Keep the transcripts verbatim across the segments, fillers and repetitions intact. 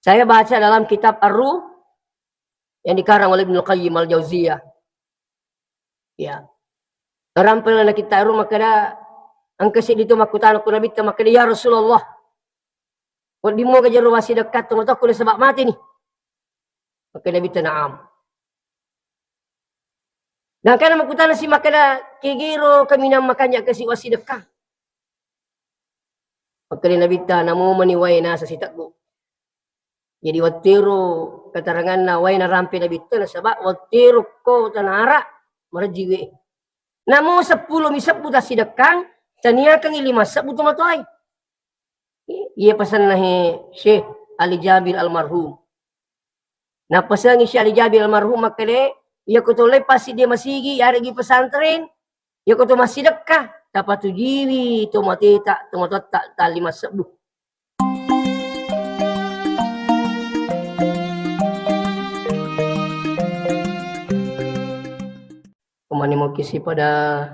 Saya baca dalam kitab Ar-Ruh yang dikarang oleh Ibnu Qayyim Al-Jauziyah. Ya. Rampe lana kitab Ar-Ruh makkeda, engka siddi tu makkutana ku Nabitta makkeda, "Ya Rasulullah, wedding moga jero wassidekka tomatoakku nasaba mate ni?" Makkeda Nabitta, "Na'am." Nangkana makkutana si makkeda, "Kegero kaminang makanja kasi wassidekka?" Makkeda Nabitta, "Namo mani wae nasa siteggu." Jadi wettero keteranganna wae narampe Nabitta nasaba wettero ko tanara marejji we. Namo seppulo mi sebbu tassidekkang, taniakangi lima sebbu tomatoae. Iya pasanna he Syekh Ali Jabir almarhum. Nappasengi Syekh Ali Jabir almarhum makkeda, iya ko to leppasi dia masigi, yaregi pesantren, iya ko to massidekka, tapatujiwi to mateta, to matotta ta lima sebbu. Pemani mokisi pada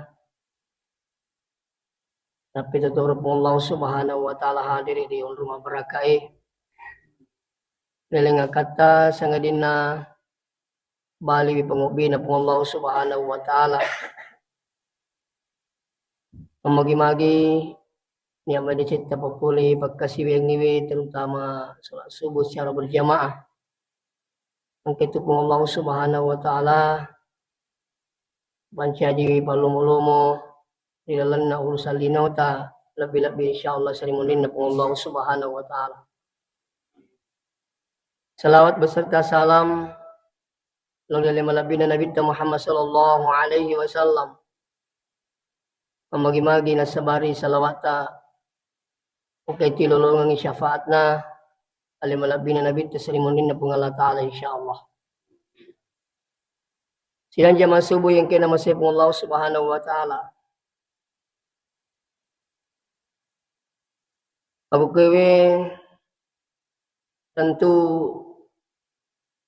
Nappi totoro Puang Allah Subhanahu wa Ta'ala hadiri ri onrong mabarakae. Leleng akkatta sangadinna baliwi pangobbina Puang Allah Subhanahu wa Ta'ala. Magi-magi nia madecetta papole pakkasiwiangngiwe, terutama salat subuh secara berjamaah. Engka tu Puang Allah Subhanahu wa Ta'ala pancaji pallomo-lomo ri lalenna urusan linota, lebbi-lebbi insyaallah sarimunrinna Puang Allah Subhanahu wa Ta'ala. Salawat beserta salam lao ri ale malebbina Nabitta Muhammad sallallahu alaihi wasallam. Magi-magi nasabari salawatta engka itu lolongengi syafaatna ale malebbina Nabitta sarimunrinna Puang Allah Ta'ala insyaallah. Sidang jamaah subuh yang kena masih Puang Allah Subhanahu wa Ta'ala. Abukewe tentu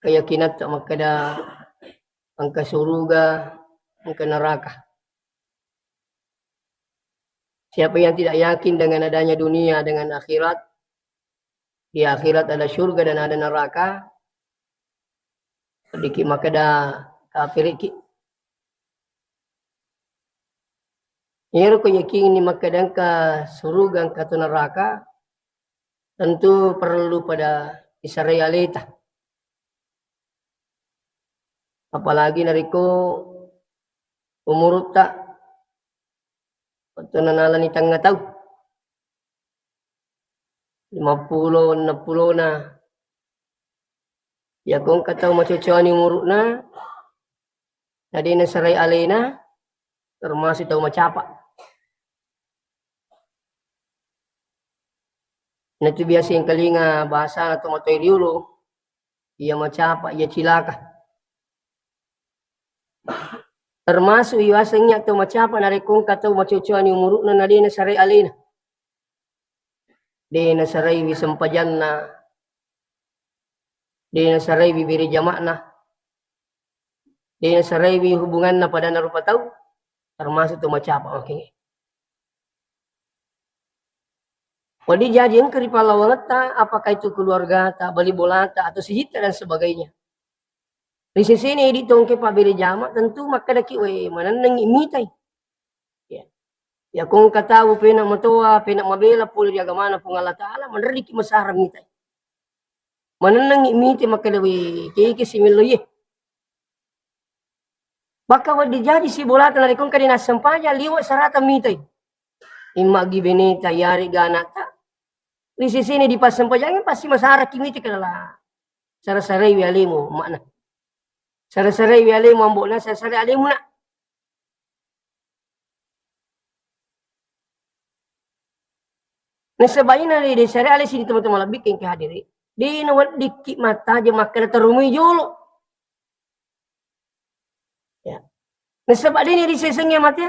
keyakinan tak makkeda engka suruga, engka neraka. Siapa yang tidak yakin dengan adanya dunia, dengan akhirat, di akhirat ada surga dan ada neraka, sedikit makkeda kafiriki. Iyaro ko yakinni makkeda engka suruga, engka to neraka, tentu perlu pada isarai aleta. Apalagi narekko umurutta wettunna nalani tengnga tau, lima pulo, enneng pulona. Yako engka tau macocoani umuru'na, na de nasarai alena, termasuk tau macapa. Natu biasa engkalinga bahasana to matoa riolo, iya macapa, iya cilaka. Termasuk iwaseng iya tau macapa narekko engka tau macocoani umuru'na na de nasarai alena. De nasaraiwi sempajanna, de nasaraiwi bere jama'na, de nasaraiwi hubunganna padanna rupa tau, termasuk tau macapa makengnge. Wedding jaji engka ri pallawangetta, apakah itu keluargata, bali bolata, atau sijitta dan sebagainya. Ri sesena idi tongke pabbere jama, tentu makkedaki, "We, manennengngi mitai." Ya. Yako engka tau pena matoa, pena mabela pole ri agamana Puang Allah Ta'ala, manreriki masara mitai. Manennengngi mitai makkeda, "We, keke simillo ye." Maka wedding jaji sibolata narekko engka de nassempajang, liwe' sarata mitai. Imma gi beneta, yarega ana'ta. Ri sesena dipassempajangi pasti masaraki mitai, kala sara-saraiwi alemu, makna. Sara-saraiwi alemu, ambo'na, sara-sarai alemu, nak. Nasaba ina ri de sare ale sini teman-teman lebbi kengke hadiri. De naweddikki mattaje makkeda terumui jolo. Ya. Nasaba de ni risesengnge mate.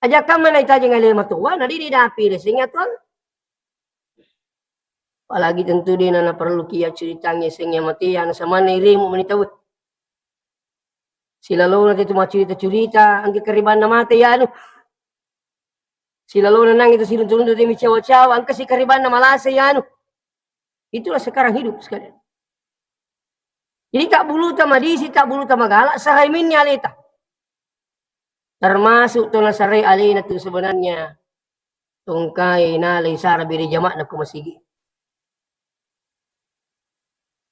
Aja kamma naitajeng ale matoa, na de didapi reseng atuang. Apalagi tentu de na naperluki ya curitangnge sengnge mate, ya nasamanna iremu mani tau. Silalona te tu maccurita-curita, engka karibanna mate ya anu. Silalona nangnge tu siruntu-runtu te micawa-cawa, engka si karibanna malasa ya anu. Itulah sekarang hidup sekalian. Jadi, tabbuluta madisi, tabbuluta magala, sahai minni aleta. Termasuk to nasarai alena tu sebenarnya tongkai nalai sara bere jama'na ko masigi.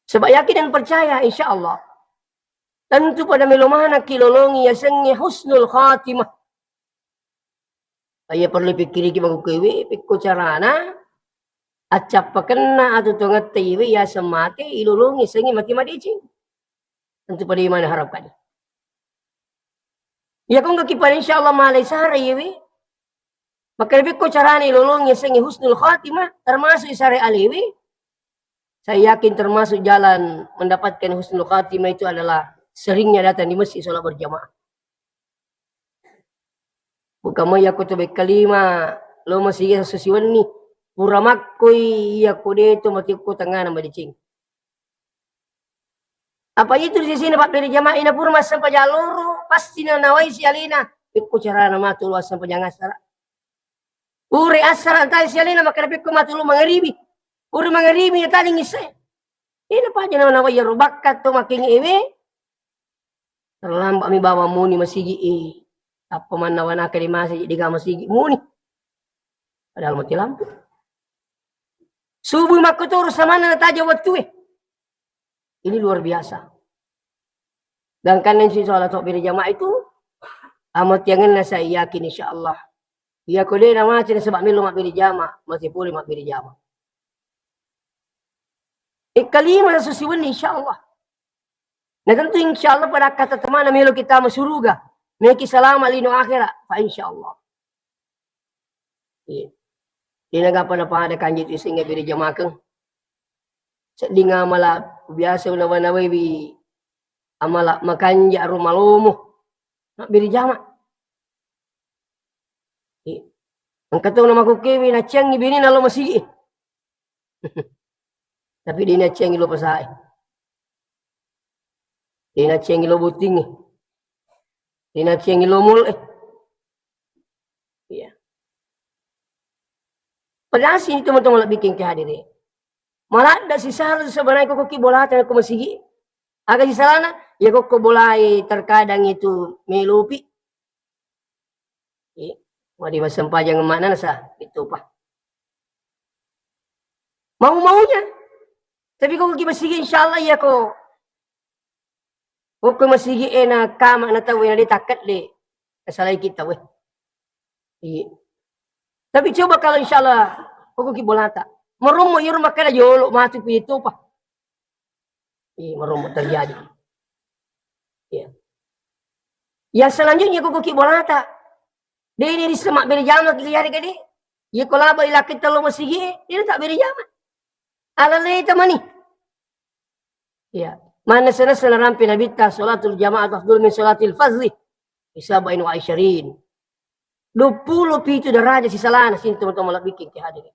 Sebab yakin dan percaya, insya Allah, tentu pada melo manakki lolongi yasengnge husnul khatimah. Iya perlu pikkiriki makkukkue, pekko carana accappakenna atu tongetta iwe yaseng mate, ilolongi sengnge mate madeceng. Tentu pada imana harapkan. Iya ko engka ki pada insya Allah malai sara iwe. Maka lebih ko carana ilolongi sengnge husnul khatimah, termasuk isara alewe. Saya yakin termasuk jalan mendapatkan husnul khatimah itu adalah seringnya datang di masjid sholat berjamaah. Bukan mai yakko to bekkalima lo masigi sisiwenni. Pura makkoi yakko de to matekko tengngana madeceng. Apa itu di sisina pabbere jamaah ina pura massempajang loro, pasti na nawai si alena. Pekko carana matu lo assempajang asara. Ure asara tai si alena makkeda pekko matu lo mangaribi. Ure mangaribi na tali ngisse. Ina paja na nawai iyaro bakka to makkenge ewe. Terlambat mi bawang muni masigi e. Tappa mannawa naka di masigi, dega masigi muni. Padahal mati lampu. Subuh makkotoro samanna nataja wettue. Ini luar biasa. Gangkanna si sholat bere jamaah itu, amatiangenna saya yakin insya Allah. Iya ko de na mati nasaba melo mabbere jamaah, mati pole mabbere jamaah. E kalima susi wenni insya Allah. Nah, tentu insya Allah pada kata temana melo kita masuruga, meki salama lino akhirat, fa insya Allah. Iya. Dena gapa na pada kanji tu sehingga bere jamakeng. Sedding amala biasa unawa-nawai wi amala makanja ro malomo. Mabbere jama. Iya. Engka tau namakukkewi naciangi bini nalo masigi. Tapi de naciangi lo pasae. De naciangi lo bottingi. De naciangi lo mul e. Iya. Padahal sini teman-teman lebih kengke hadiri. Maladda sisala sebenarnya kok ki bolata ko masigi. Aga sisalana, ya kok ko bolai terkadang itu melopi. Eh, wadi massempajang makna nasa, itu pa. Mau-maunya. Tapi kok ki masigi insya Allah ya ko. Kok ko masigi ena kama na tau ena de takkat de. Salai kita weh. Iya. Tapi coba kalau insya Allah kok ki bolata. Merummu yur makkeda jolo matu pi itu pa. Iya, marombo terjadi. Iya. Yang selanjutnya kok ki bolata. De ini di semak beri jama ki yari kedi. Iya ko laba ilaki telo masigi, ini tak beri jama. Ala le tamani. Iya. Mana sana sana rampe nabitta salatul jamaah afdal min salatil fazzi. Isabain wa isyarin. Dua puluh pitu daraja sisalana sintu teman-teman lebih ki hadiri.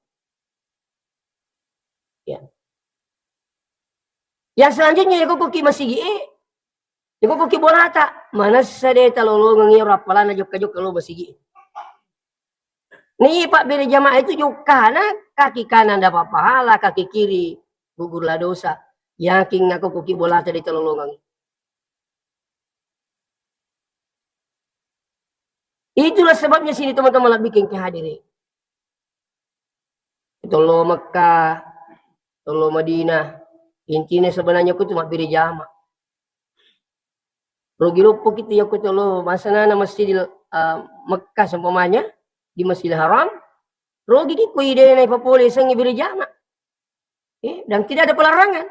Ya. Yang selanjutnya ya kok ki masigi e, ya kok ki bolata, manessa de talolongeng iyaro appalanna jokka-jokka lo masigi e. Ni pabbere jamaah itu jokkana kaki kanan dapat pahala, kaki kiri gugur la dosa. Yakin aku kok ki bolata de talolongeng. Itulah sebabnya sini teman-teman lebih kengke hadiri. Tollo Mekka, tollo Madinah. Intinya sebenarnya aku cuma beri jama. Rugi luppo kita ya aku tollo masanana Masjidil uh, Mekka seumpamanya di Masjidil Haram. Rugi ki ku ide na ipapole sengi beri jama. Eh, dan tidak ada pelarangan.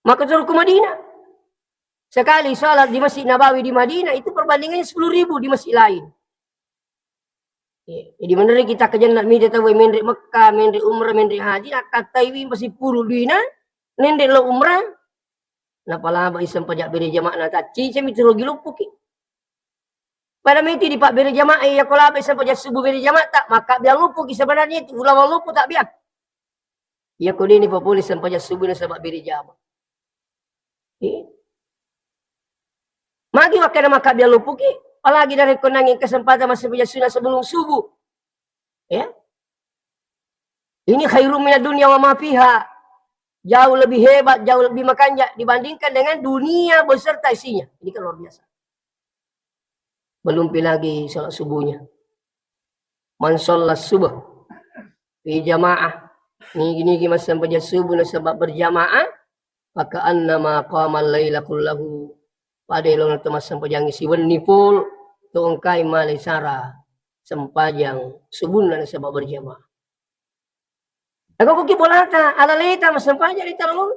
Maka turun ke Madinah. Sekali salat di Masjid Nabawi di Madinah itu perbandingannya sepuluh ribu di masjid lain. Iya, jadi menurut kita ke jannah mide tau menre Mekah, menre umrah, menre haji, nakkatai wi masih puluh duina, nende lo umrah, napalaba iseng pajak beri jamaah na tacci, cemi tu rugi luppuki. Pada meti di pabbere jamaah iya ko labai sempajang subuh bere jamaah tak maka biar luppuki sebenarnya itu ulama luppu tak biar. Iya ko dini papole sempajang subuh nasaba bere jamaah. Iya. Magi wakkana maka biar luppuki, apalagi dari konangi kesempatan masih punya sunnah sebelum subuh. Ya. Ini khairum minad dunya wa ma fiha. Jauh lebih hebat, jauh lebih makanja dibandingkan dengan dunia beserta isinya. Ini kan luar biasa. Belum pi lagi sholat subuhnya. Man sholat subuh fi jamaah. Nigi-nigi massempajang subuh nasaba berjamaah, fakaannama qamal laila kullahu. Pada elona to massempajang siwenni pol, to engkai malai sara sempajang subuhna nasaba berjamaah. Naga kuki bolata, ala leta massempajang di talolong.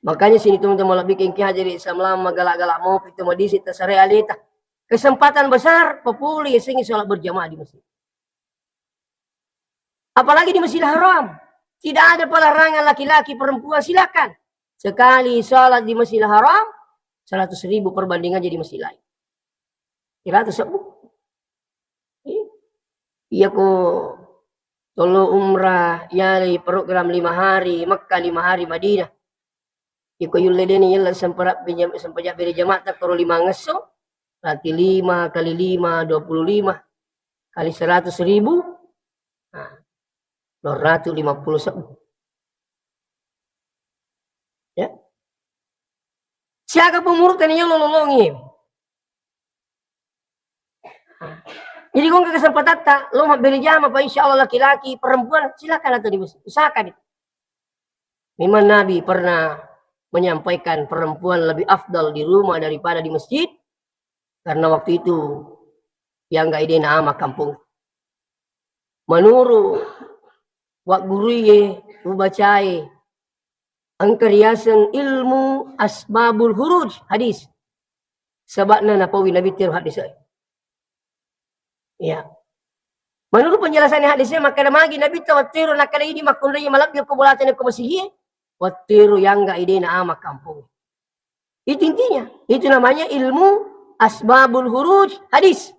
Makanya sini teman-teman lebih kengki hajar di Islam lama galak-galak mau itu madisi tasare aleta. Kesempatan besar, populi sengi sholat berjamaah di masjid. Apalagi di Masjidil Haram. Tidak ada pelarangan laki-laki perempuan, silakan. Sekali sholat di Masjidil Haram, seratus ribu perbandingan jadi masjid lain. Seratus ribu. Iya ko tolo umrah, yalai program lima hari Makkah, lima hari Madinah. Iko yulle deni yella sempera-, sempajang bere jamaah takkoro lima ngesso, berarti lima kali lima, dua puluh lima, kali seratus ribu, nah, dua ratus lima puluh sebbu. Ya. Siaga pemurut tani yolo lolongi. Jadi, ko engka kesempatatta, lo mabbere jama, Pak, insya Allah laki-laki, perempuan, silakan atau di masjid. Usahakan itu. Memang Nabi pernah menyampaikan perempuan lebih afdal di rumah daripada di masjid, karena waktu itu yang gak ide nama kampung. Menurut Wak Guruye, ubacae, engka riaseng ilmu asbabul huruj hadis. Sebabna napaui Nabi tiro hadis. Ya. Menurut penjelasan hadisnya, makkeda magi Nabi ta wattiro nakkeda idi makkunrai malabbi ko bolata ko masihi, wattiro yangga idena ama kampung. Itu intinya. Itu namanya ilmu asbabul huruj hadis.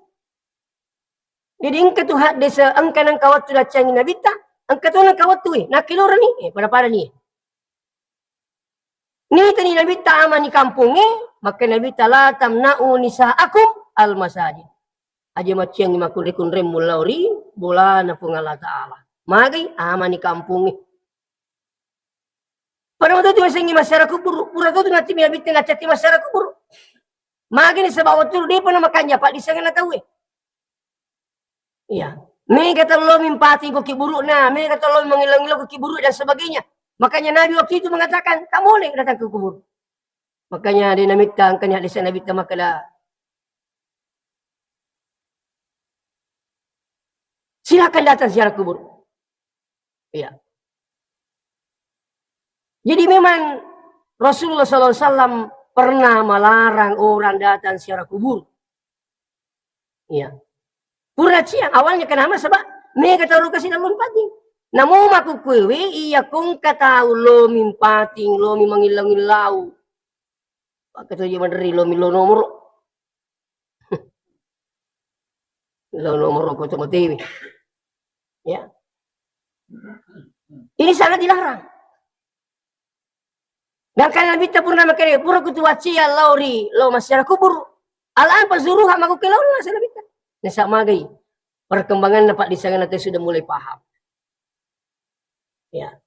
Jadi engka tu hadis, engka nangka wattu daccangi Nabi ta, engka tu nangka wattu, eh, nakkilorani, eh, pada-pada ni. Nitani Nabitta amani kampongnge, makkeda Nabitta, "La tamna'u nisa'akum al masajid." Aja macciangngi makkunre-kunremmu lao ri bolana Puang Allah Ta'ala. Magai amani kampongnge. Pada waktu itu sengi masyarakat kubur, pura tu nanti Nabitta nacati masyarakat kubur. Magai ni sebab waktu depa na makanja pak di sengana tauwe. Iya. Mega tello mimpating ko kiburu'na, mega tello mengilong-ilong ko kiburu'na dan sebagainya. Makanya Nabi waktu itu mengatakan, "Tak boleh datang ke kubur." Makanya dia Nabi tangkanya hadis Nabi tamakala. Silakan datang ziarah kubur. Iya. Jadi memang Rasulullah sallallahu alaihi wasallam pernah melarang orang datang ziarah kubur. Iya. Pura ciang, awalnya kenapa? Sebab mega tau kasi dalam pating. Namo makkukkuewe, iya kongka tau lomi mpating, lomi mangillau-ngillau. Pakai tu je maderi lomi lo nomor. Lo nomor ko tu matewi. Ya. Ini sangat dilarang. Dan kan Nabi ta purna makkeda, "Pura kutu waccia lao ri, lao massiara kuburu. Al-an fazuruha, makkukue laona," naseng Nabi ta. Nasa magai perkembanganna, Pak, di sana teh sudah mulai paham. Ya.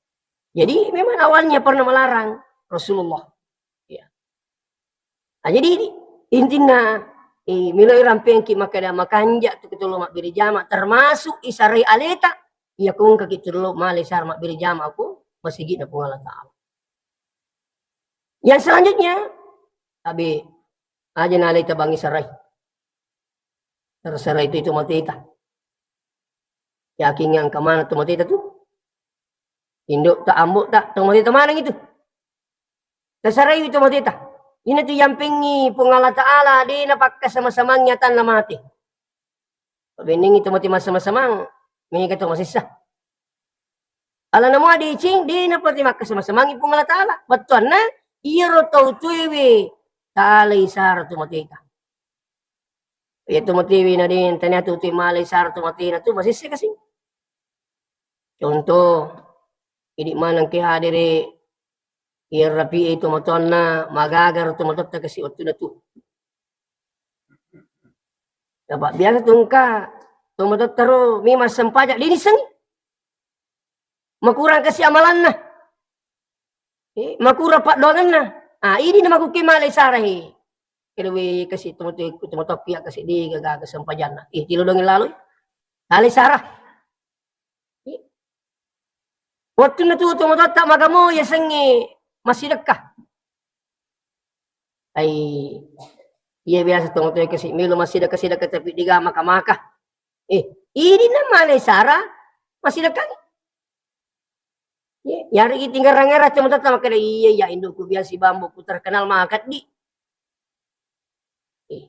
Jadi memang awalnya pernah melarang Rasulullah. Ya. Nah, jadi ini intinna, eh, miloi rampengki makkeda makanja tu ketolo mabbere jama, termasuk isarai aleta, iya kongkaki tu lo male sar mabbere jama ko masigina Puang Allah Ta'ala. Yang selanjutnya, tabe aja nalai tabangi sarai. Terserah itu, itu mateta. Yakin yang kemana tu mateta tu? Indo ta, ambo ta, tu mateta mana itu? Terserah itu mateta. Ini tu yang pengi Puang Allah Ta'ala, de na pakka sama-sama nyatan na mati. Benengngi tomatoe massama-samang, mega to masessa. Alana mua deceng, de napate makkasama-samangi Puang Allah Ta'ala. Bettuanna, iyaro tau tuewe talai sara tomatoeta. Iya tomatoewe na de tania tu tue malai sara tomatena tu masessa kasi. Contoh, idi maneng ke hadere, iya rapi e tomatoanna, magaga ro tomatoatta kasi wettuna tu. Apa biasa tu engka tomatoatta ro mi massempajang, de nissengi. Makurang kasi amalanna. Eh, makurang paddoangenna. Ah, idi na makuke male sara he. Kedewe kasi tomatoe, tomatoe kia kasi de gaga kesempajanna. Eh, tilo dongeng laloi. Ale sara. Eh. Wettunna tu tomatoatta magamo yasengnge massidekka. Ai, iya biasa tomatoe kasi melo massidekka-sidekka tapi diga maka-maka. Eh, idi na male sara massidekka. Iya, yaregi tinggal rangera tomatoatta makkeda, "Iya, iya, indukku biasa bambu ku terkenal makaddi." Eh.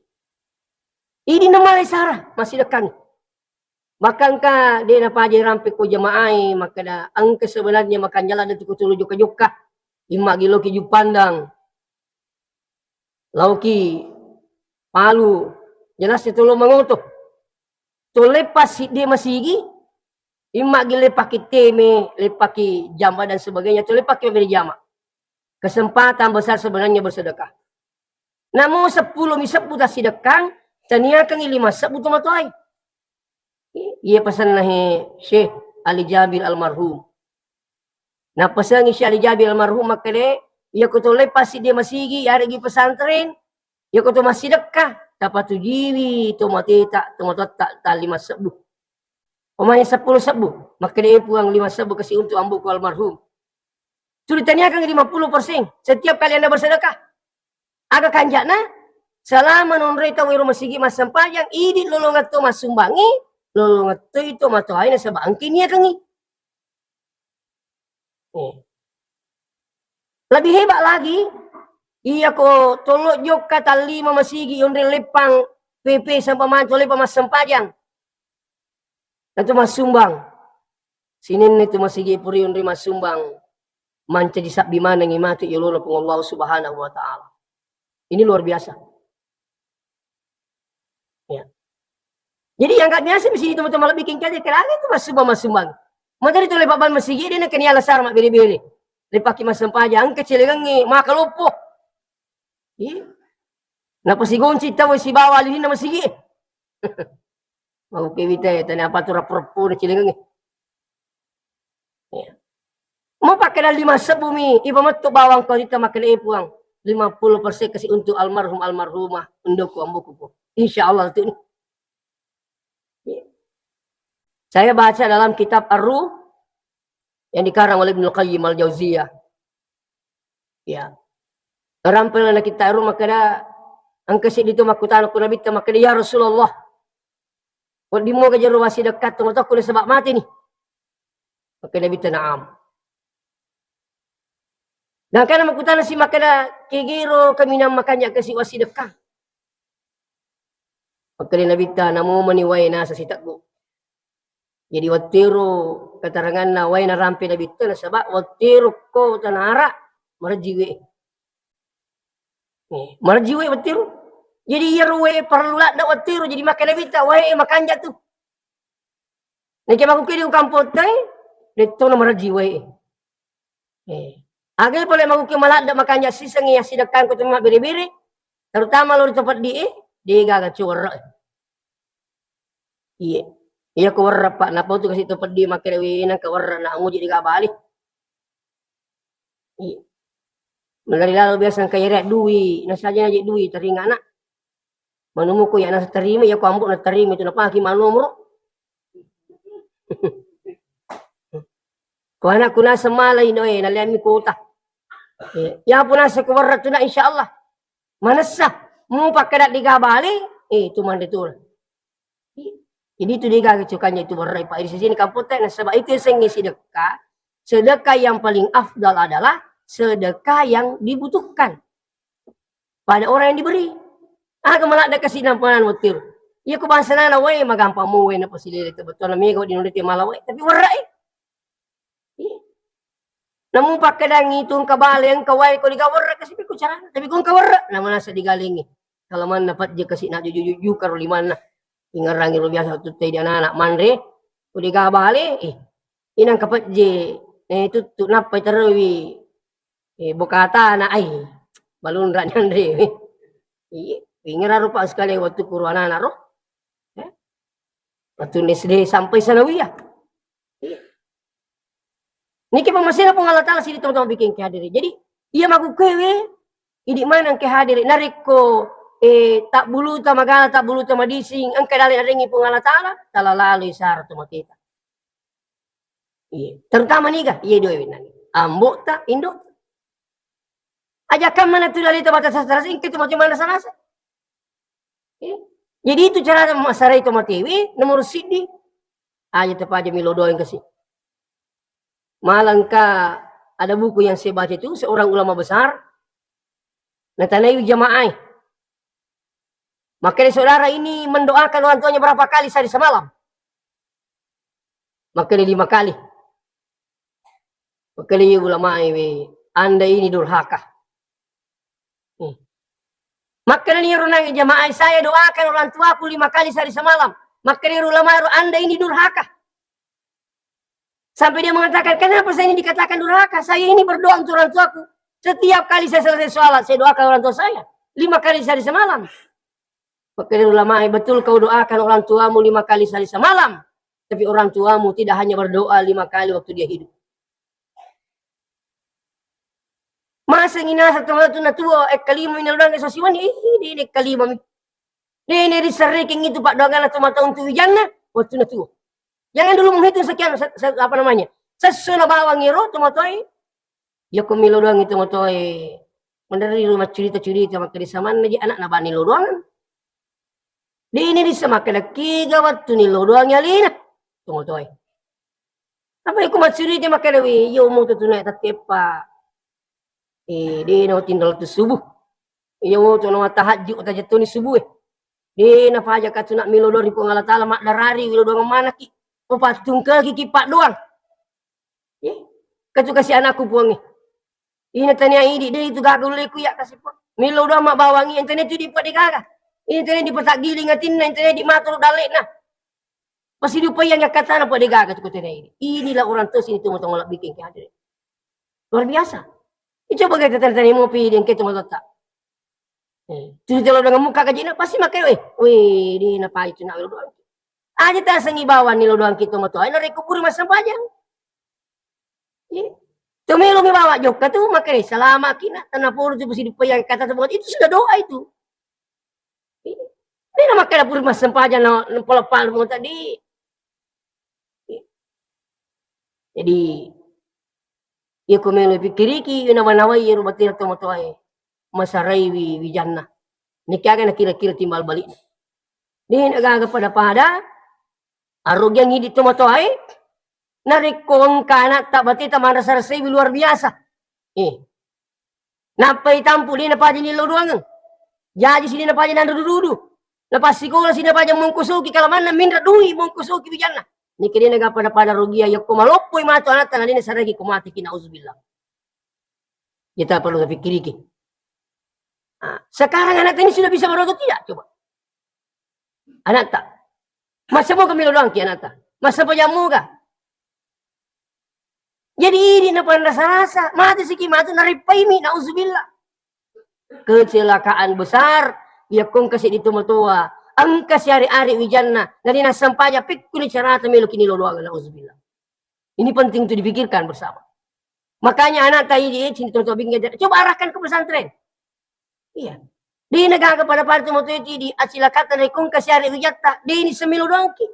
Idi na male sara massidekkangi. Maka engka de napaja rampe ko jamaai makkeda engka sebenarnya makanja ladde tu kutulu jokka-jokka. Imma giloki Juppandang. Laoki Palu. Jelas tolo mangoto. Tolleppa sidde masigi, imma gi leppaki teme, leppaki jama dan sebagainya, tolleppaki mabere jama. Kesempatan besar sebenarnya bersedekah. Namo seppulo mi sebbu tassidekkang, taniakangi lima sebbu tomatoai. Iya pesanna he Syekh Ali Jabir almarhum. Napesangi Syekh Ali Jabir almarhum makkeda, iya ko tolleppa sidde masigi, yaregi pesantren, iya ko to massidekka, tapatujiwi tomateta, tomatoatta ta lima sebbu. Pemain seppulo sebbu, makkeda, "Eh, Puang, lima sebbu kasi untuk ambuku almarhum." Sudah taniakan lima puluh persen setiap kali Anda bersedekah. Aga kanjana, selama nonroi tau ero masigi massempajang, idi lolongeng to massumbangi, lolongeng to itu matoaina sebab engke niakangi. Eh. Lebih hebat lagi, iya ko tolo jokka tallima masigi yonreng leppang P P sampa manco leppang massempajang. Natu massumbang. Sininna tu masigi puri yonreng massumbang. Mancaji sabbi manengi matu yolona Puang Allah Subhanahu wa Ta'ala. Ini luar biasa. Ya. Jadi yang nggak biasa mesti itu teman-teman lebih kengkang aja kerana itu massumbang massumbang. Materi tu lepak ban masigi dia nak kena alasar mak bere-bere. Lepak ki massempajang engka celengengi maka loppo. Iya. Napa si gonci tahu si bawa lilin nama sigi. Mau ke wita ya tanya apa tu rapor-rapor celengengi. Iya. Mau pakai dan lima sebbu mi, iba metu bawang kau kita makan eh puang. Lima puluh persen kasih untuk almarhum almarhumah, undoku ambuku. Insya Allah tu. Saya baca dalam kitab Ar-Ruh yang dikarang oleh Ibnu Qayyim Al-Jauziyah. Ya. Rampel na kitab Ar-Ruh makkeda engka siddi tu makkutana ku Nabitta makkeda, "Ya Rasulullah, wedding moga jero massidekka tongotokku nasaba mati ni?" Makkeda Nabitta, "Na'am." Dan kana makkutana si makkeda, "Kegero kaminang makanja kasi wassidekka?" Makkeda Nabitta, "Namo mani wae nasa siteggu." Jadi wattero keteranganna wae narampe Nabitta nasaba wattero ko tanara marejji we. Eh, marejji we wattero. Jadi iyaro we perlu ladda wattero jadi makkeda Nabitta wae makanja tu. Nake makkukedi ku kampong tai, detto na marejji wae. Eh. Aga pole makkukedi maladde makanja sisengngi assidekkangku tu mabbere-bere, terutama lo ri to peddi e, de gaga cowerre. Iye. Iya ko werre, Pak, napotu kasi to peddi makkeda we nangka werre na muji de gaga bali. Iya. Melari lalo biasa engka yere dui, nasaja naje dui teringa anak. Manumuku ya nasa terima, ya ko ambo na terima itu napaki manomoro. Ko anakku nasa mala ino e, naleammi kota. Eh, ya pun nasa ko werre tu na insyaallah. Manessa, mu pakkeda de gaga bali, eh, itu manre tu. Jadi itu de gaga cukanya itu werre, Pak. Di sini kampung teh, nasaba itu sengnge sidekka. Sedekah yang paling afdal adalah sedekah yang dibutuhkan pada orang yang diberi. Aga maladde kasi nampanan wattiro. Iya ko bangsa nana wae magampang mu wae napasilele te bettuanna mega wedding nolete mala wae. Tapi werre e. Iya. Namu pakkedangi tu engka bale, engka wae ko diga werre kasi ko carana. Tapi ko engka werre, namanasa digalengi. Kalau manna pajje kasi na juju-juju karo limanna. Ingerangi ro biasa tu tei di anak-anak manre. Ko diga bale, eh. Inang kapajje, eh, tuttu nappai terewi. Eh, bokatana ai. Balunra nanre. Iya, ingerang ro Pak sekali waktu kuru anak-anak ro. Eh? Waktu S D sampai sanawiyah. Iya. Niki pammasena Puang Allah Ta'ala sidi tomatoa bikin ke hadiri. Jadi, iya makkukkuewe, idi maneng ke hadiri. Narekko, eh, tabbuluta magala, tabbuluta madising, engka daleng arengi Puang Allah Ta'ala, tala laloi sara tomateta. Iya. Terutama niga, iya dua wenang. Ambokta, indokta. Aja kamma na tu dalita batas rasa, engka tu macam mana rasa. Eh, jadi itu cara masarai tomatewe, nomor siddi. Aja tepaja milo doang kasi. Malangka ada buku yang saya baca itu, seorang ulama besar, natanaiwi jamaah. Makanya saudara ini mendoakan orang tuanya berapa kali sehari semalam? Makanya lima kali. Makanya ulama ini, Anda ini durhaka. Hmm. Makanya ro nang jamaah, saya doakan orang tuaku lima kali sehari semalam. Makanya ulama ro, Anda ini durhaka. Sampai dia mengatakan, "Kenapa saya ini dikatakan durhaka? Saya ini berdoa untuk orang tuaku. Setiap kali saya selesai sholat, saya doakan orang tua saya. Lima kali sehari semalam." Makanya ulama, "Eh, betul kau doakan orang tuamu lima kali sehari semalam. Tapi orang tuamu tidak hanya berdoa lima kali waktu dia hidup." Masa nginasa teman tu natuo, eh, kalima ini orang sosiwan, eh, ini, ini kalima mi. Dene risarekeng itu paddoanganna tomatoa untuk wijanna, wettunna tuo. Jangan dulu menghitung sekian, se-, se-, apa namanya, sesso na bawang ero tomatoae. Yakko milo doang itu tomatoae, menderri rumah curita-curita, makkeda samanna je anakna bani lo doangan. Dene rissa makkeda kiga wettu ni lo doang alena tomatoae. Apa iku maccurita makkeda, "Wi, iya umur tu tunai tatteppa." Eh, de na tinro lettu subuh. Iya, wo, to na tahajud, tajettuni subuh, eh. De na paja katuna milo doang ri Puang Allah Ta'ala, maddarari, milo doang manaki. Papattungkaki ki paddoang. Eh, katu kasi anakku Puang, eh. Ina tania idi, de itu gaga ulle ku ya kasi Puang. Milo doang mabbawangi, entene tu di pade gaga. Entene di pataggiling atinna, entene di maturu dalle'na. Pasti diupaiangi akkatana, pade gaga tu kutena ini. Inilah orang tua sini tu, tomatoa malebbi ke hadiri. Luar biasa. Eh, coba kita tanya-tanya mopi di engke tomatoatta. Eh, tu kalau dengan muka kajina pasti makai, weh. Weh, di napai tu nak lo doang. Aja tasengi bawang ni lo doang kita tomatoa. Ina rekubur massempajang. Iya. Tu melo mi bawa jokka tu, makanya selama kina tanah poro tu pasti diupaiangi kata tu, itu sudah doa itu. Iya. Ini nama kena puri massempajang na, na pola-pola mau tadi. Iya. Jadi, iya ko melo pikiriki, iya nawa-nawai, iya rubatina tomatoae. Masaraiwi wijanna. Niki aga na kira-kira timbal balik. Ini gaga pada-pada, arugiang idi tomatoae, narekko engka anakta bateta manrasa-rasaiwi luar biasa. Eh. Nappai tampu, de napaja nillo doangeng. Jaji si de napaja nanro dudu-dudu. Napassikola si napaja mongkosoki, kalamanna minra dui mongkosoki wijanna. Niki de naga pada-pada rugia, yakko maloppoi matu anakta na de nasareki ko mateki, nauzubillah. Kita perlu tapikkiriki. Ah, sekarang anakta ini sudah bisa berdoa atau tidak? Coba. Anakta. Masa moga melo doangki anakta? Masa pajammoga? Jadi idi napanrasa-rasa, mate siki matu narippaimi, nauzubillah. Kecelakaan besar, iya ko engka seddi tomatoa, engka siare-are wijanna, na de nassempajang, pekkuni carata meloki nilo doangeng, nauzubillah. Ini penting untuk dipikirkan bersama. Makanya anakta idi, eh, cinta tomatoa bikin, coba arahkan ke pesantren. Iya. De nagaga pada-pada tomatoa itu di acilakata naikung kasiare wijatta. De ni semilo doangki.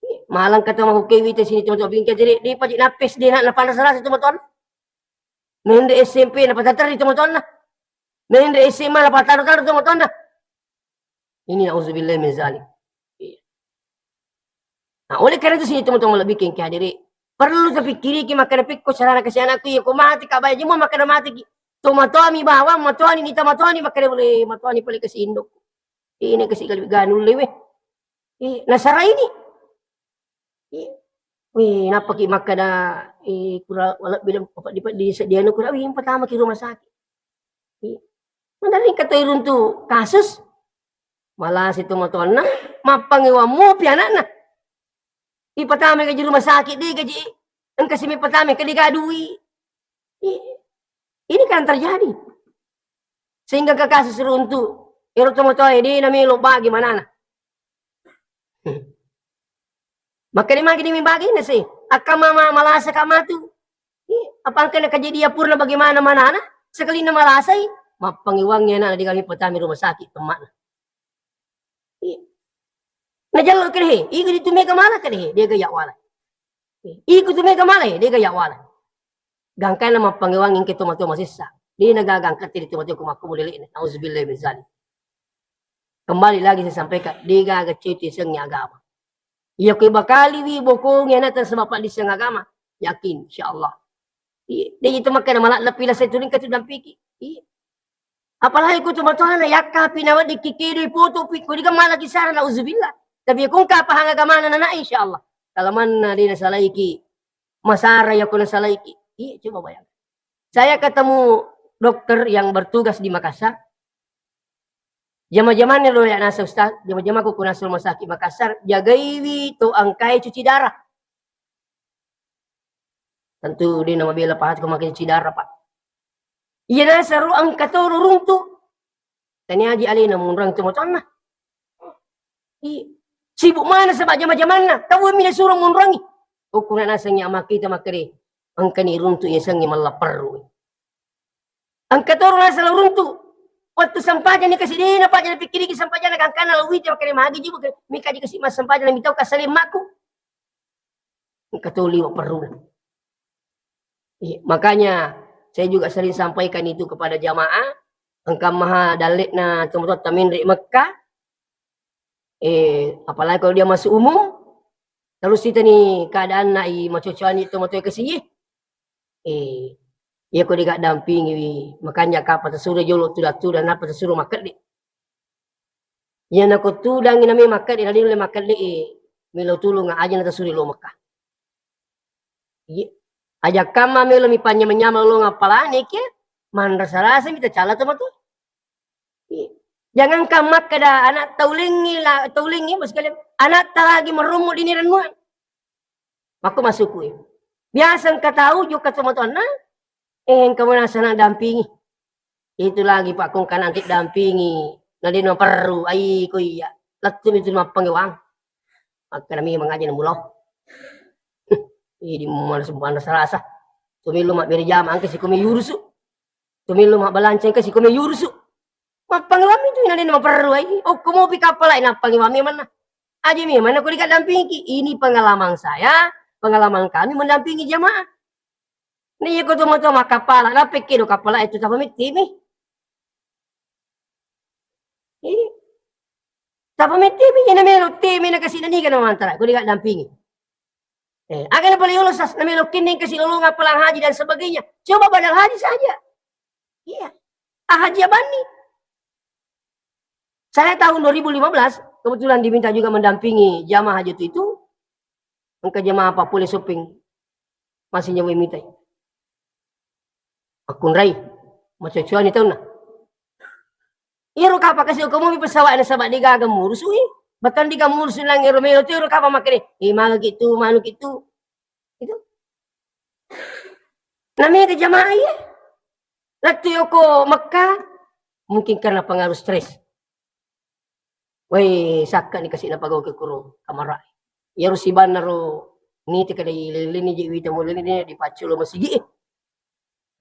Iya. Malang kata mau ke wita sini tomatoa bingka jere, de paji napes de na, napanrasa-rasa tomatoanna. Menre S M P napataterri tomatoanna. Menre S M A napataro-taro tomatoanna. Ini nauzubillah min zalik. Iya. Nah, oleh karena itu sini teman-teman lebih kengki hadiri. Perlu tapikkiriki makkeda pekko carana kasi anakku, iya ko mate ka baya jemua makkeda mateki. Tomatoami bawang, matoani ni tamatoani makkeda boleh matoani pale kasi indokku. Ini kasi kali ganu lewe. Eh, nasara ini. Eh, weh, nappaki makkeda, eh, kura walebbi lem-, apa di, di, di anu kura, weh, pertama ki rumah sakit. Eh, mendaring kata iruntu kasus, malasi tomatoanna, mappangewang mopi anakna. Ipatama gaji rumah sakit, de gaji, engka simi patama, engka de gadui. I-, ini kan terjadi. Sehingga ke kasus runtu, ero tomatoa de namelo bagi manana. Makkeda magi demi bagi na se, akka mama malasa ka matu. Iya, apa engka na kejadian purna bagaimana manana, sekali na malasai, mappangewangi anak na degami patami rumah sakit temmakna. Iya. Na jallo kede he, iko ditu mega mala kede he, dega ya wala. Iko tu mega mala he, dega ya wala. Gangkana mappangewangi engka toma-toma sessa. Dena gaga engka tiri toma-toma ku makkumu lele'na. Nauzubillah min zalik. Kembali lagi saya sampaikan, dega gaga cuti sengi agama. Iya ko bakaliwi bokongi anata sebab di seng agama. Yakin, insyaallah. Iya, de itu makkeda mala lepi la saya tuling katu dampiki. Iya. Apalagi ku tu matoana yakka pi naweddikki kedoi poto pi ko diga mala kisara, nauzubillah. Tapi ku engka pahang agamana nana, insyaallah. Kalau manna de nasalaiki, masara ya ko nasalaiki. Iya, coba bayangkan. Saya ketemu dokter yang bertugas di Makassar. Jama-jamanna lo ya nasa ustaz, jama-jamaku ku nasa rumah sakit Makassar, jagaiwi to angkai cuci darah. Tentu de namabela pahat ko makai cuci darah, Pak. Iya nasa ro engka to ro runtu. Tania aji alena munrang tu motonna. Iya. Sibuk mana sebab jama-jamanna. Tahu mi nasuro munrangi. Ukuna nasengi amakita makkede. Engkani runtu iya sengi malla perru. Engka toro nasala runtu. Waktu sempajang ni kasi dena paja napikkiriki sempajang na kangkana lawite makkede magi jibu ke. Mika ji kasi massempajang na mitau kasale makku. Engka to liwa perruna. Iya, makanya saya juga sering sampaikan itu kepada jamaah, engka maha dalle'na tomatoatta menre Mekka, eh, apalagi kalau dia masuk umum, terus kita ni keadaan nai macocoani tomatoa kasi, eh, iya ko dega dampingi, makanya kapa tasuro jolo tuda-tuda, napa tasuro makkedde. Iya nako tudangi nami makkedde, nadin le makkedde, eh, melo tulung aja na tasuri lo Mekka. Iya. Aja kamma melo mi panyama-nyama lo ngapalane kia, manrasa-rasa mi tacala to matu. Iya. Jangan kam makkeda anak taulingi la, taulingi bos kalian, anak ta lagi merumut di niran mua. Makko masukku. Biasa engka tau jokka tomatoanna, eh, engka manasa na dampingi. Itu lagi Pak, kong kana anti dampingi. Na de no perru, ai ko iya. Lettu mi tu mappangewang. Makkeda mi mangaji na mulo. Idi mana sembuhan rasa-rasa. Tumillu mabbere jama engka sikomi yurusu. Tumillu mabbalanca engka sikomi yurusu. Mappangewang mi tu na de no perru ai. Okko mopi kapala na pangewang mi manna. Aja mi manna ko dika dampingi. Ini pengalaman saya, pengalaman kami mendampingi jamaah. Nah, iya ko tomatoa makkapala, nappa ikkedo kapala itu tapa mettimi. Iya. Tapa mettimi, iya namelo temi na kasi na niga na mantara, ko dika dampingi. Eh, aga na pale yolo sas, namelo kenning kasi lolong apalang haji dan sebagainya. Coba badal haji saja. Iya. Ah, haji abanni. Saya tahun dua ribu lima belas, kebetulan diminta juga mendampingi jamaah haji itu, engka jamaah Papua Shopping. Masih nyawa mitai. Makkunrai. Macocoani taunna. Iyaro kapang kasi ko momi pesawat nasaba de gaga murusu i. Bahkan de gaga murusu nang ero melo tu ero kapang makkede, eh, maga ki tu, manu ki tu. Itu. Namega jamaah iya. Lettu yoko Mekka, mungkin karena pengaruh stres. Wai, sakka ni kasi napagau ke kuro kamara. Iyaro sibanna ro niti kada ileleni je wita mulini dipacculo masigi.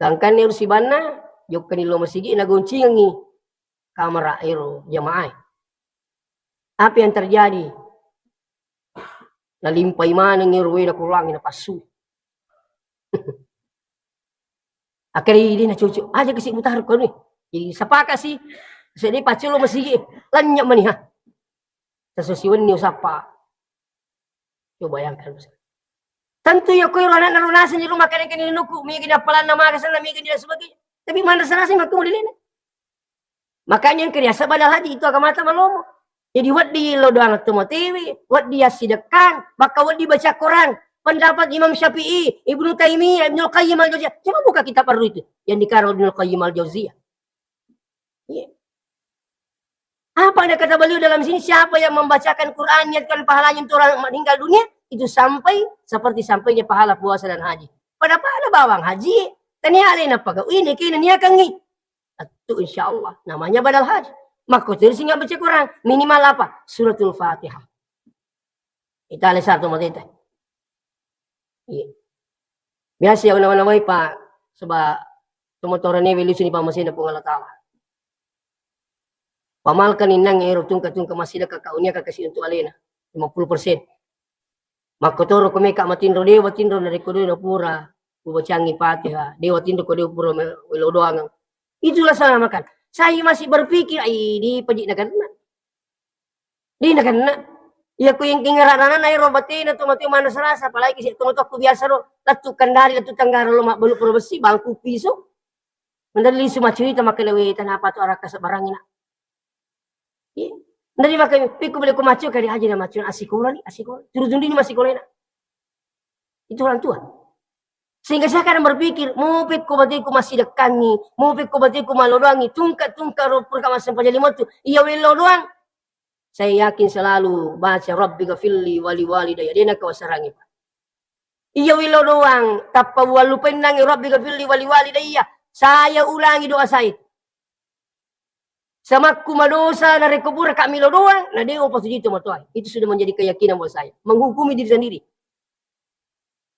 Gangkanni ro sibanna, jokkani lo masigi, nagoncingengi kamara ero jamaah. Apa yang terjadi? Nalimpai maneng ero wena kulangi napassu. Akhirnya ini na cucu, aja kasi mutaru kau ni. Jadi sepakat sih, saya ni pacul masigi, lanyap mani ha. Sesuai siwenni usapa. Coba bayangkan. Tentu ya koi anak naru nasi di rumah kadang kini nuku, migi dia pelan nama sana, migi dia sebagainya. Tapi mana sana sih makku di lini. Makanya yang kerja badal haji itu agamata malomo. Jadi wedding lo doang tu matiwi, wedding ya sidekan, maka wedding baca Quran. Pendapat Imam Syafi'i, Ibnu Taimiyah, Ibnu Qayyim Al-Jauziyah. Coba buka kitab Ar-Ruh itu yang dikarang Ibnu Qayyim Al-Jauziyah. Iya. Apa ada kata beliau dalam sini, siapa yang membacakan Quran, niatkan pahalanya untuk orang meninggal dunia, itu sampai seperti sampainya pahala puasa dan haji. Pada-pada bawang haji, tania alena pagau ini kini niakangi. Itu insya Allah namanya badal haji. Makko terus ingat baca Quran, minimal apa? Suratul Fatihah. Itale satu mate te. Iya. Biasa ya nama-namai, Pak, sebab semua orang ini lucu ni pammasena Puang Allah Ta'ala. Pamalkan innang ero tungka-tungka masih dekat kau nia kasih untuk alena lima puluh persen. Makkotoro ko meka matinro dewa tinro narekko doi napura ubacangi Fatihah, dewa tinro ko dewa pura me-, welo doangang. Itulah saya makan. Saya masih berpikir, ai di paji naganna. Di naganna. Iya ku yang kingerak rana ero batena tu mati mana serasa, apalagi si tong tokku biasa ro, latu Kendari, latu Tenggara lo mabbelu pura besi, bangku piso. Mendali lisu macurita makkeda, "We, tanapa tu arakka sebarang ina." Iya. Mendali makkeda, "Pikku beli ku macu kali aja na macu asikola ni, asikola." Turu tundini masikola ina. Itu orang tua. Sehingga saya kadang berpikir, "Mau pekko bateku masih dekangi, mau pekko bateku malodoangi, tungka-tungka ro purka masempajang lima tu, iya welo doang." Saya yakin selalu baca, "Rabbi ghafirli wali walidayya." Dia nak kawasarangi, Pak. Iya welo doang, tappa walupenangi, "Rabbi ghafirli wali walidayya." Saya ulangi doa saya. Samakku madosa narekko pura kak milo doang, na dewa pasuji tomatoa. Itu sudah menjadi keyakinan buat saya. Menghukumi diri sendiri.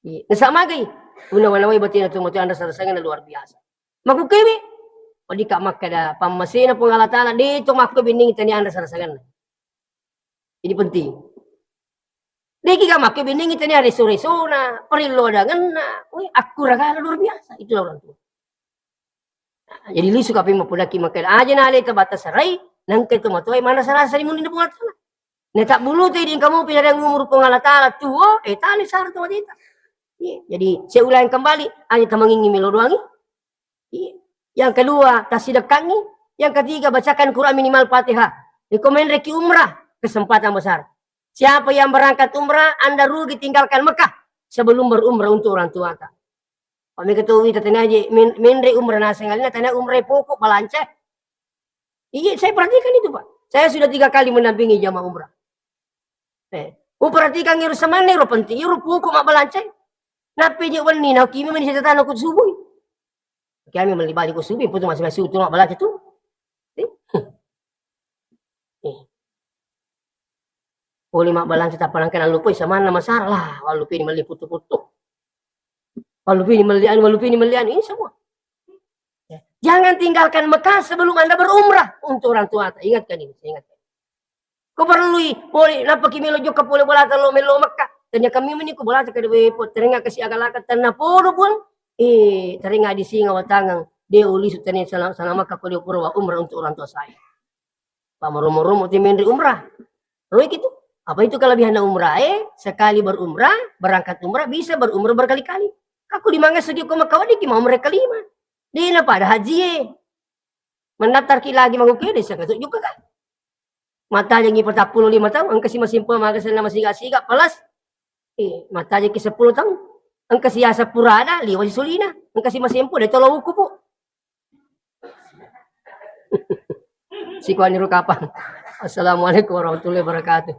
Iya. Nasamagai. Unawa-nawai batena tomatoa, anda sarasangan luar biasa. Makkukkewe, waddi ka makkeda pammasena Puang Allah Ta'ala, de to makko benning tania anda sarasangan. Ini penting. Deki ka makko benning tania reso-resona, perillo adangenna, weh, akkuragala luar biasa. Itulah orang tua. Jadi lisu kapi mapodaki makkeda aja na aleta batas rai, nangka tomatoa mana salah sari mundi Puang Allah Ta'ala. Na tabbulu tu di engka mau pinareng umur Puang Allah Ta'ala tuo, eh tali sara tu mateta. Iya, jadi saya ulang kembali, aja tamangingi melo doangi. Iya. Yang kedua, tasidekkangi. Yang ketiga, bacakan Quran minimal Fatihah. Rekomen reki umrah, kesempatan besar. Siapa yang berangkat umrah, Anda rugi tinggalkan Mekah sebelum berumrah untuk orang tua. Pak mega tu wita tania je, men-, menre umrah naseng alina tania umrah pokok balanca. Iya, saya perhatikan itu, Pak. Saya sudah tiga kali mendampingi jamaah umrah. Eh, uperhatikan iro samanna iro penting, iro pokok mabbalanca. Nappe je wenni, na kimi meni saya tatano ku subui. Kami melli bali ku subui, putu masih masih tu mabbalanca tu. Eh? Eh. Pole mabbalanca tappa nangka nallupoi samanna masara lah, wallupini melli putu-putu. Wallupini melli anu, wallupini melli anu, ini semua. Ya. Jangan tinggalkan Mekah sebelum Anda berumrah untuk orang tua. Ingatkan ini, saya ingatkan. Ko perlui, pole, nappa ki melo jokka pole bolata lo melo Mekah. Tanya kami meni ko bolata kada we po, teringat kasi agalaka tanna podo pun. Eh, teringat di singa watangang. Dia uli sutani sana, sana Mekah ko dia pura wa umrah untuk orang tua saya. Pak, meromo-romo ti menri umrah. Roi gitu. Apa itu kelebihannya umrah? Eh, sekali berumrah, berangkat umrah, bisa berumrah berkali-kali. Aku di mangga segi ko Mekah, di ki mau mereka lima. Di na pada haji, eh. Mendaftar ki lagi mau ke desa, katu juga kan. Mata jangi patappulo lima tahun, engka si masimpa maga sana masiga-siga, plus. Eh, mata jaki sepuluh tahun. Engka si asa purada, liwa si sulina. Engka si masimpa, de tolo uku, Bu. Sikuani ro kapang. Assalamualaikum warahmatullahi wabarakatuh.